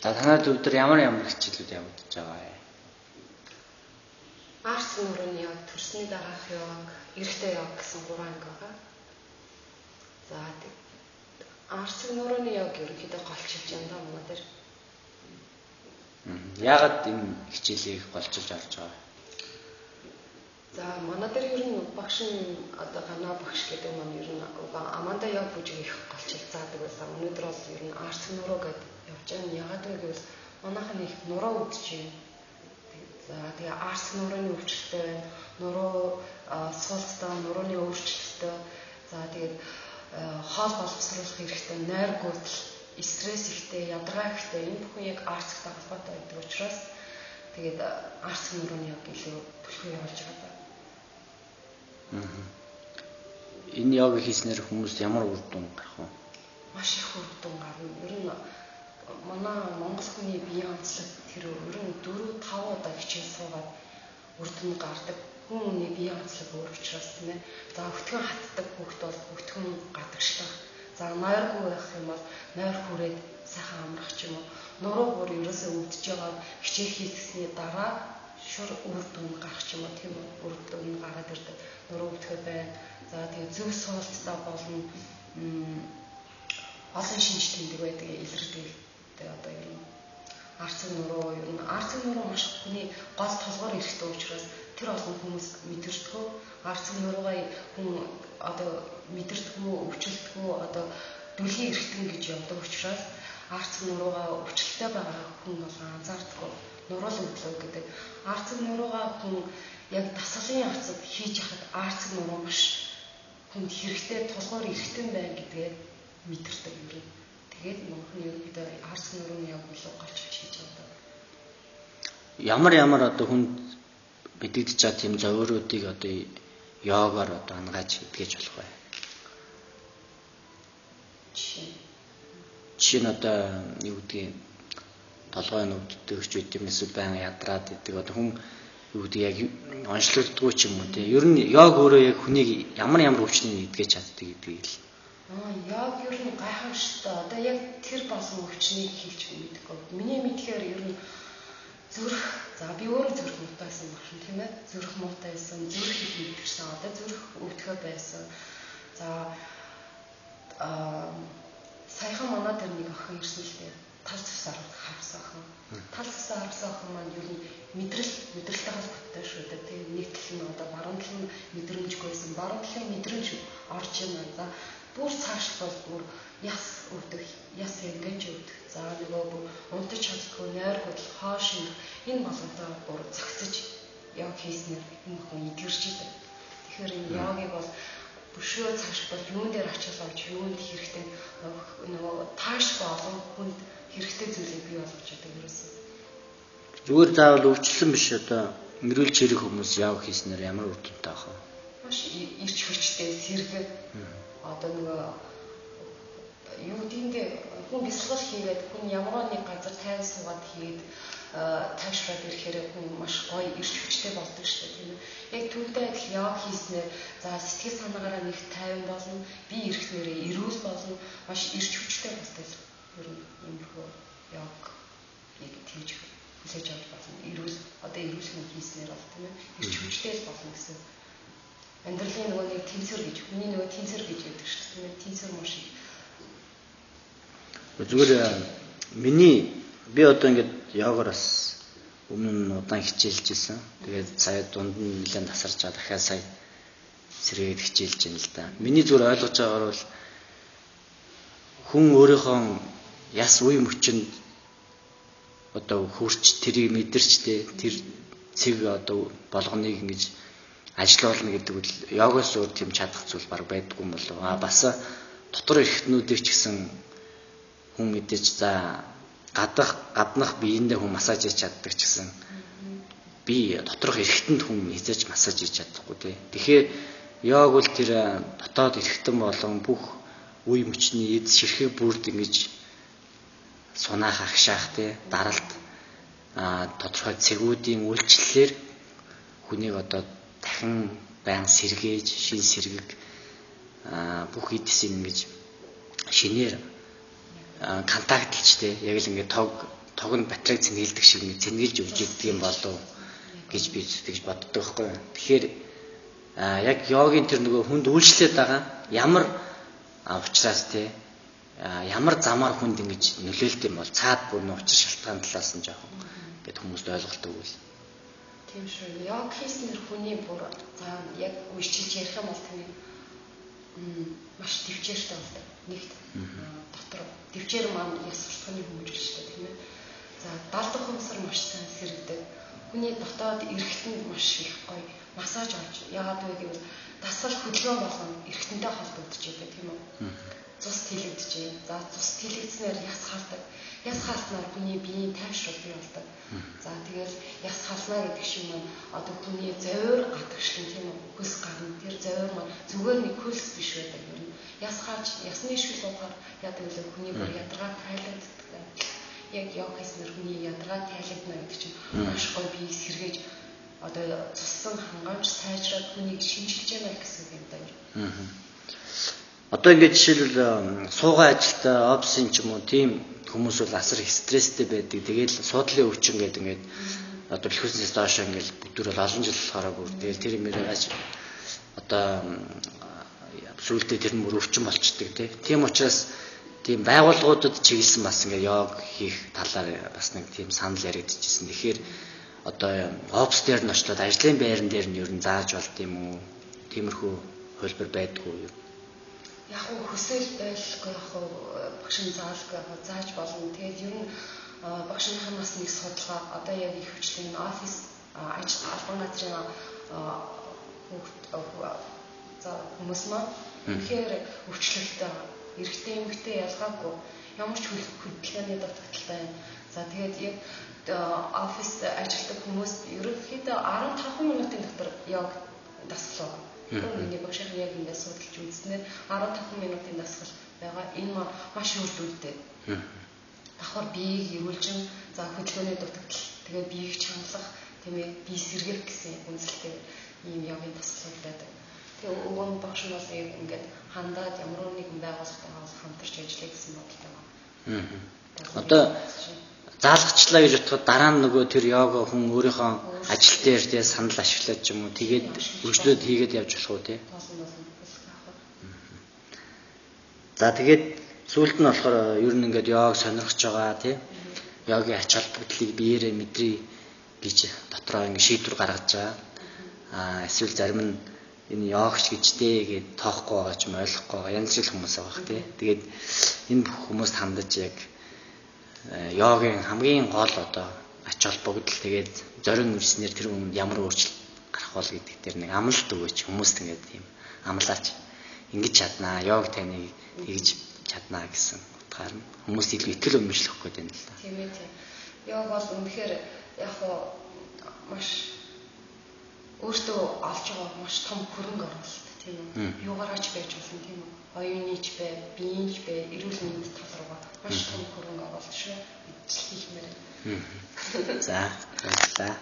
За танай төв дээр ямар ямар хичээлүүд явагдаж байгаа вэ? Арс нурууны йог, төрсний дараах йог, эрэгтэй йог гэсэн гурван анги байгаа. За арс нурууны йог ерөнхийдөө голчилж байна да манай дээр. Яагаад энэ хичээлийг голчилж орж байгаа вэ? За манай дээр ер нь багш нь одоо Гана багш гэдэг маань ер нь Аманда йог бүжиг их голчилж заадаг байсан. Өнөөдөр бол ер нь арс нуруу гэдэг явж байгаа. Яагаад вэ гэвэл манайхан их нуруу үдэж байна. За тэгээ арс нурууны өвчлөлттэй байна. Нуруу суулцтай, нурууны өөрчлөлттэй. За тэгээд хоол боловсруулах хэрэгтэй, нойр гүйтэл, стресс ихтэй, ядаргаа ихтэй. Энэ бүхэн яг арстай холбоотой байдаг учраас тэгээд арс нурууны йог илүү түлхүү явуулж байгаа даа. Энэ йог хийснээр хүмүүс ямар үр дүн гарах вэ? Маш их үр дүн гарна. Ер нь манай монгол хүний биеийн онцлог тэр ер нь 4 5 удаа хичээл суугаад үр дүн гардаг. Хүн хүний биеийн онцлог өөр учраас тийм ээ. За өтгөн хатдаг хүүхд бол өтгөн гадагшлах. За нойргүй байх юм бол нойр хүрээд сайхан амрах ч юм уу. Нуруу бүр ерөөсөө өвдөж байгаа хичээл хийсний дараа шур үр дүн гарах ч юм уу, тийм үү, үр дүн гараад ирдэг. Нуруу өвдөхөд байна. За тэгээ зөв суулттай болно. Олон шинж тэмдэг байдаг, илэрдэг. Тэгээ одоо ер нь арцэг нуруу, ер нь арцэг нуруу маш хүний гол толгоор эрэхтэй учраас тэр олон хүмүүс мэдэрдэггүй. Арцэг нуруугаа хүн одоо мэдэрдэггүй, өвчлөлтгүй, одоо дүлгийн эрхтэн гэж явдаг учраас арцэг нуруугаа өвчлөлттэй байгаа хүн бол анзаардаггүй. Нуруул өвдлөө гэдэг. Арцэг нуруугаа хүн яг дасгалын явцад хийж яхад арцэг нуруу маш хүнд хэрэгтэй, тулгуур эрхтэн байна гэдгээ мэдэрдэг юм. Тэгээд манайхан ерөнхийдөө арц нурууны яг илүү голчилж хийж байгаа. Ямар ямар одоо хүнд мэдэгдэж байгаа тийм зовиоруудыг одоо йогаар одоо ангааж эдгэж болох вэ? Жишээ нь одоо юу гэдгийг толгой нь өвддөг ч үгүй юм эсвэл баян ядраад идэг одоо хүн юу гэдэг яг онцлогддгүй ч юм уу тийм. Ер нь йог өөрөө яг хүнийг ямар ямар өвчнийг эдгэж чаддаг гэдгийг л. Йог ер нь гайхамшигтай. Одоо яг тэр болсон өвчнийг хэлж мэдэхгүй. Миний мэдхээр ер нь зүрх, за би өөрөө зүрх муутай байсан багш нь тийм ээ. Зүрх муутай байсан, зүрх их мэдэрсэн. Одоо зүрх өвдөхөө байсан. За саяхан манай дээр нэг охин ирсэн л дээ. Тал цусаар харсан охин. Тал цусаар харсан охин маань ер нь мэдрэлтэй холбоотой шүү дээ. Тэгээ нэг тал нь одоо баруун тал нь мэдрэмжгүй байсан. Баруун талын мэдрэмж орж байна. За бүр цаашлбал бүр яс өвдөх, яс ингэж өвдөх. За нөгөө бүр унтаж чаддаггүй, нойр гудал, хоош энэ болгонтой бүр зогсож йог хийснээр энэ хүн эдгэрч идэг. Тэгэхээр энэ йогийг бол бөшөө цаашлбал юун дээр ачаал авч, юунд хэрэгтэй нөгөө таашгүй олон хүнд хэрэгтэй зүйлийг бий болгож чаддаг ерөөсөө. Зүгээр заавал өвчлөн биш одоо эрүүл чирэг хүмүүс йог хийснээр ямар үр дүнтэй байх вэ? Маш ирч хүчтэй, сэрэг. Одоо нөгөө юу гэдэндээ хүн бясалгал хийгээд хүн ямар нэг газар тайван суугаад хийгээд тайвшраад ирэхээр хүн маш гоё ирч хүчтэй болдог шүү дээ, тийм ээ. Яг түүнтэй адил йог хийснээр за сэтгэл санаагаараа нэг тайван болно, бие эрхтнэрээ эрүүл болно, маш ирч хүчтэй болдог. Ер нь иймэрхүү йог яг тэгж хүлээж авч болно. Эрүүл одоо эрүүл хүн хийснээр бол тийм ээ ирч хүчтэй л болно гэсэн. Амьдралын нөгөө нэг тэнцвэр гэж хүний нөгөө тэнцвэр гэж яддаг шүү дээ, тийм ээ. Тэнцвэр маш их. Зүгээр миний би одоо ингээд йогаар бас өмнө нь удаан хичээлж исэн. Тэгээд сая дунд нь нэлээд тасарч байгаа, дахиад сая сэргээд хичээлж байна л да. Миний зүгээр ойлгож байгаагаар бол хүн өөрийнхөө яс үе мөчөнд одоо хурч тэрийг мэдэрч тэр цэг одоо болгоныг ингэж ажилуулна гэдэг үл йогоос өөр тийм чадах зүйл баг байдгүй юм болов. А бас дотор эрхтнүүдийг ч гэсэн хүн мэдээж за гаднах биеиндээ хүн массаж хийж чаддаг ч гэсэн би доторх эрхтэнд хүн хизээж массаж хийж чадахгүй тий. Тэгэхээр йог бол тэр дотоод эрхтэн болон бүх үе мөчний эд ширхэг бүрд ингэж сунаах агшаах тий даралт тодорхой цэгүүдийн үйлчлэлээр хүнийг одоо дахин байн сэргээж шин сэргэг бүх эдсийг ингэж шинээр контактлж тий яг л ингээд тог тогонд батарейг цэнгэлдэг шиг ингэ цэнгэлж өгч иддэг юм болов гэж би тэгж боддог байхгүй юу. Тэгэхээр яг йогийн тэр нөгөө хүнд үйлчлээд байгаа ямар учраас те ямар замаар хүнд ингэж нөлөөлт юм бол цаад бүр нөө учир шалтгаан талаас нь жоохон гэд хүмүүст ойлголт өгвөл. Тийм шүү. Йог хийснээр хүний бүр за яг үйлчилж ярих юм бол тийм маш төвчээртэй болдог. Нэгт дотор төвчээр маань яс суртахууны хүмүүжүүлжтэй тийм ээ. За далд ухамсар маш сайн сэргэдэг. Хүний дотоод эргэтэнд маш их гоё массаж авч яагаад вэ гэвэл дасгал хөдөлгөөн болгоно эргэтэнтэй холбогдож байдаг тийм үү. Цус тэлэгдэж байна. За цус тэлэгдснээр яс хаалдаг. Яс хаалснаар хүний биеийн тайвшрал бий болдог. За тэгэл яс хаална гэдэг шиг маань одоо хүний зовир гадагшлан тийм үү хөлс гарна. Тэр зовир маань зүгээр нэг хөлс биш байдаг юм. Яс хаалж ясны шүл уухаар яадаг вэ хүний бүр ядаргаа тайлагддаг. Яг йог хийснээр хүний ядаргаа тайлагдана гэдэг чинь маш гоё биеийг сэргээж одоо цуссан хангамж сайжраад хүнийг шинжилж яана гэсэн үг юм даа. Одоо ингээд жишээлбэл суугаа ажилтаа офисын ч юм уу тийм хүмүүс бол асар их стресстэй байдаг. Тэгээд суудлын өвчин гэдэг ингээд одоо бэлхүүснээс доош ингээд бүгдээр бол олон жил болохоор бүр тэгээд тэр юмэрээс одоо сүүлдээ тэр нь бүр өвчин болчдөг тий. Тийм учраас тийм байгууллагуудад чиглэсэн бас ингээд йог хийх талаар бас нэг тийм санал яригдчихсэн. Тэгэхээр одоо офис дээр нь очлоод ажлын байран дээр нь ер нь зааж болд юм уу? Тиймэрхүү хувилбар байдгүй юу? Яг уу хүсэл байлгүй яг уу багш нь заалгүй яг зааж болно. Тэгээд ер нь багшийнхаа бас нэг судалгаа одоо яг их хвчлэн офис ажил албан газрын хүүхд за хүмүүс маань үнэхээр өвчлөлттэй эрэгтэй эмэгтэй ялгаагүй ямар ч хөдөлгөөний дутагдaltaй байна. За тэгээд яг офис ажилладаг хүмүүс ерөнхийдөө 15 минутын дотор йог дасгал байгаа. Миний багшийн яг ингээд судалж үзснээр 15 минутын дасгал байгаа. Энэ маань маш үр дүнтэй. Давхар биеийг эрүүлжин, за хөдөлгөөний дутагдал, тэгээ биеийг чангалах, тийм ээ, бие сэргээх гэсэн үнэлэлтэй ийм йогийн дасгалууд байдаг. Тэгээ өвгөн багш нь бол яг ингээд хандаад ямар нэгэн байгууллагатайгаа бол хамтарч ажиллая гэсэн бодолтой байна. Одоо заалгачлаа гэж бодоход дараа нь нөгөө тэр йога хүн өөрийнхөө ажил дээр тий санал ашиглаад ч юм уу тэгээд өргөжлөөд хийгээд явж болох уу тий. За тэгээд сүүлд нь болохоор ер нь ингээд йог сонирхож байгаа тий. Йогийн ач холбогдлыг биеэрээ мэдрий гэж дотроо ингээд шийдвэр гаргаж байгаа. Аа эсвэл зарим нь энэ йогч гэж дээ гэд тоохгүй байгаа ч юм ойлгохгүй байгаа янз бүрийн хүмүүс байгаа тий. Тэгээд энэ бүх хүмүүст хандаж яг йогийн хамгийн гол одоо ач холбогдол тэгээд зорин үрснээр тэр хүнд ямар өөрчлөлт гарах бол гэдэг дээр нэг амлалт өгөөч хүмүүст ингээд тийм амлаач ингэж чаднаа йог таныг тэгж чаднаа гэсэн утгаар нь хүмүүст илүү итгэл үнэмшлэх гээд байна л да. Тийм ээ тийм. Йог бол үнэхээр яг хуу маш өөртөө олж байгаа маш том хөрөнгө оруулалт тийм үү. Юугаараач байж болно тийм үү. Оюуны ч бай, биеийн ч бай, эрүүл мэндийн тал руугаа маш том хөрөнгө оруулалт шүү. Ижил хийхмээр. За, баярлалаа.